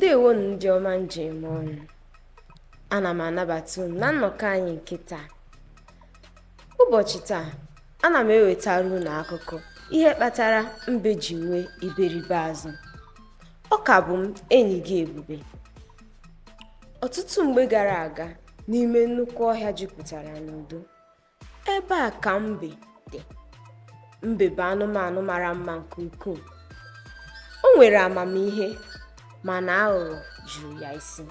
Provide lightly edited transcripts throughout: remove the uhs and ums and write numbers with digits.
Ndewonu ndị ọma m ji eme ọnụ. Ana m anabata unu na nnọkọ anyị nke taa. Ụbọchị taa, ana m ewetara unu akụkọ ihe kpatara mbe ji nwee iberibe azụ. Ọ ka bụ m enyi gị Ebube. Ọtụtụ mgbe gara aga, n'ime nnukwu ọhịa jupụtara n'udo, ebe a ka mbe dị. Mbe bụ anụmanụ mara mma nke ukwuu. O nwere amamihe mana aghụghọ juru ya isi.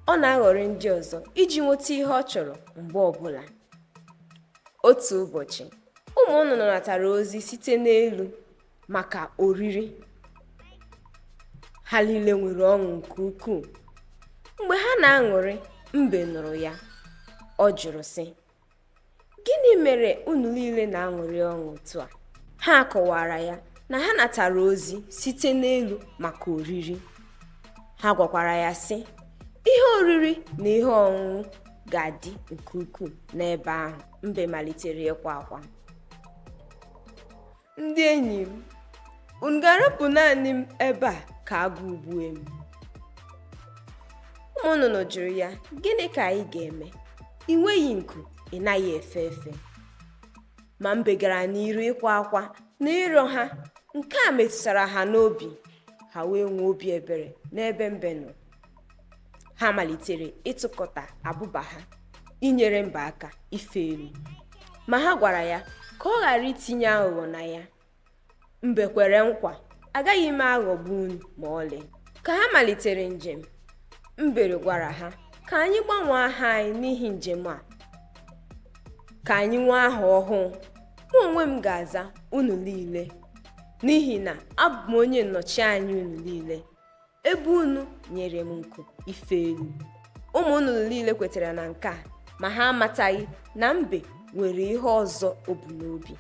Ọ na-aghọrị ndị ọzọ iji nweta ihe ọ chọrọ mgbe ọbụla. Otu ụbọchị, ụmụ nnụnụ natara ozi site n'elu maka oriri. Ha niile nwere ọṅụ nke ukwuu. Mgbe ha na-aṅụrị, mbe nụrụ ya. Ọ jụrụ sị, Gịnị mere unu niile na-aṅụrị ọṅụ otu a? Ha kọwara ya na ha natara ozi site n'elu maka oriri. Ha gwakwara ya sị, Ihe oriri na ihe ọṅụṅụ ga-adị nke ukwuu n'ebe ahụ. Mbe malitere ịkwa akwa. Ndị enyi m, unu ga-arapụ naanị m ebe a ka agụụ gbue m? Ụmụ nnụnụ jụrụ ya, Gịnị ka anyị ga-eme? I nweghị nku, ị naghị efe efe. Ma mbe gara n'iru ịkwa akwa na ịrịọ ha. Nke a metụtara ha n'obi, ha wee nwee obi ebere n'ebe mbe nọ. Ha malitere ịtụkọta abụba ha inyere mbe aka ife elu. Ma ha gwara ya ka ọ ghara itinye aghụghọ na ya. Mbe kwere nkwa, agaghị m aghọgbu unu ma ọlị. Ka ha malitere njem, mbe gwara ha ka anyị gbanwee aha anyị n'ihi njem a. Ka anyị nwee aha ọhụụ. Mụ onwe m ga-aza unu niile n'ihi na abụ m onye nnọchianya unu niile, ebe unu nyere m nku ife elu. Ụmụ nnụnụ niile kwetara na nke a, ma ha amataghị na mbe nwere ihe ọzọ o bu n'obi.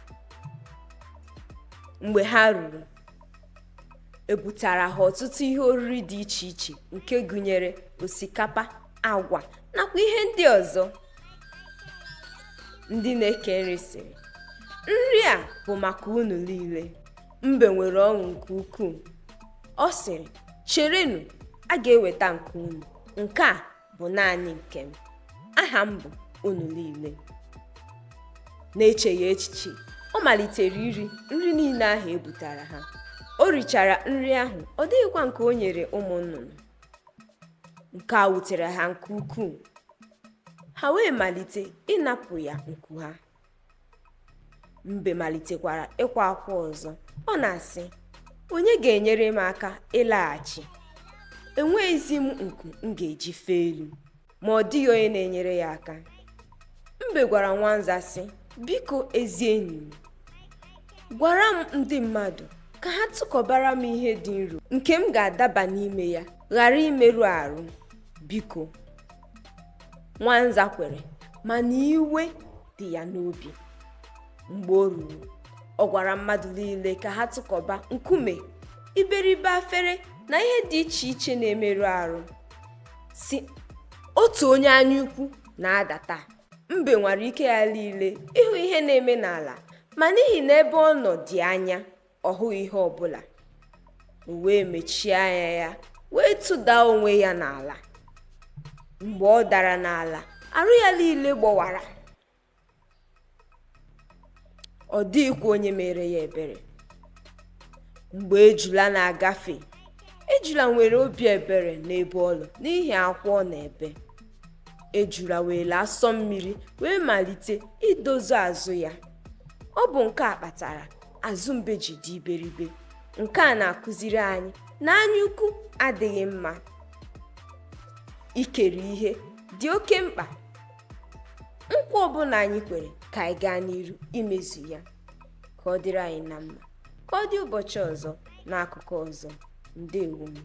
Mgbe ha ruru, e butara ha ọtụtụ ihe oriri dị iche iche nke gụnyere osikapa, agwa nakwa ihe ndị ọzọ. Ndị na-eke nri sịrị, Nri a bụ maka unu niile. Mbe nwere ọṅụ nke ukwuu. Ọ sịrị, Cherenụ, a ga-eweta nke unu. Nke a bụ naanị nke m. Aha m bụ unu niile. Na-echeghị echiche, ọ malitere iri nri niile ahụ e butara ha. O richara nri ahụ, ọ dịghịkwa nke o nyere ụmụ nnụnụ. Nke a wutere ha nke ukwuu. Ha wee malite ịnapụ ya nku ha. Mbe malitekwara ịkwa akwa ọzọ. Ọ na-asị, Onye ga-enyere m aka ịlaghachi? Enweghịzi m nku m ga-eji fee elu. Ma ọ dịghị onye na-enyere ya aka. Mbe gwara nwanza sị, Biko ezi enyi m, gwara m ndị mmadụ ka ha tụkọbara m ihe dị nro nke m ga-adaba n'ime ya ghara imerụ arụ, biko. Nwanza kwere, mana iwe dị ya n'obi. Mgbe o ruru, ọ gwara mmadụ niile ka ha tụkọba nkume, iberibe afere na ihe dị iche iche na-emerụ arụ, sị, Otu onye anyaukwu na-ada taa. Mbe nwara ike ya niile ịhụ ihe na-eme n'ala, ma n'ihi na ebe ọ nọ dị anya, ọ hụghị ihe ọbụla. O wee mechie anya ya wee tụda onwe ya n'ala. Mgbe ọ dara n'ala, arụ ya niile gbọwara. Ọ dịghịkwa onye mere ya ebere. Mgbe ejula na-agafe, ejula nwere obi ebere n'ebe ọ nọ n'ihi akwa ọ na-ebe. Ejula were asọ mmiri wee malite idozi azụ ya. Ọ bụ nke a kpatara azụ mbe ji dị iberibe. Nke a na-akụziri anyị na anyaukwu adịghị mma. Ikere ihe dị oke mkpa. Nkwa ọbụla anyị kwere ka anyị gaa n'iru imezu ya. Ka ọ dịrị anyị na mma. Ka ọ dị ụbọchị ọzọ n'akụkọ ọzọ. Ndewonu.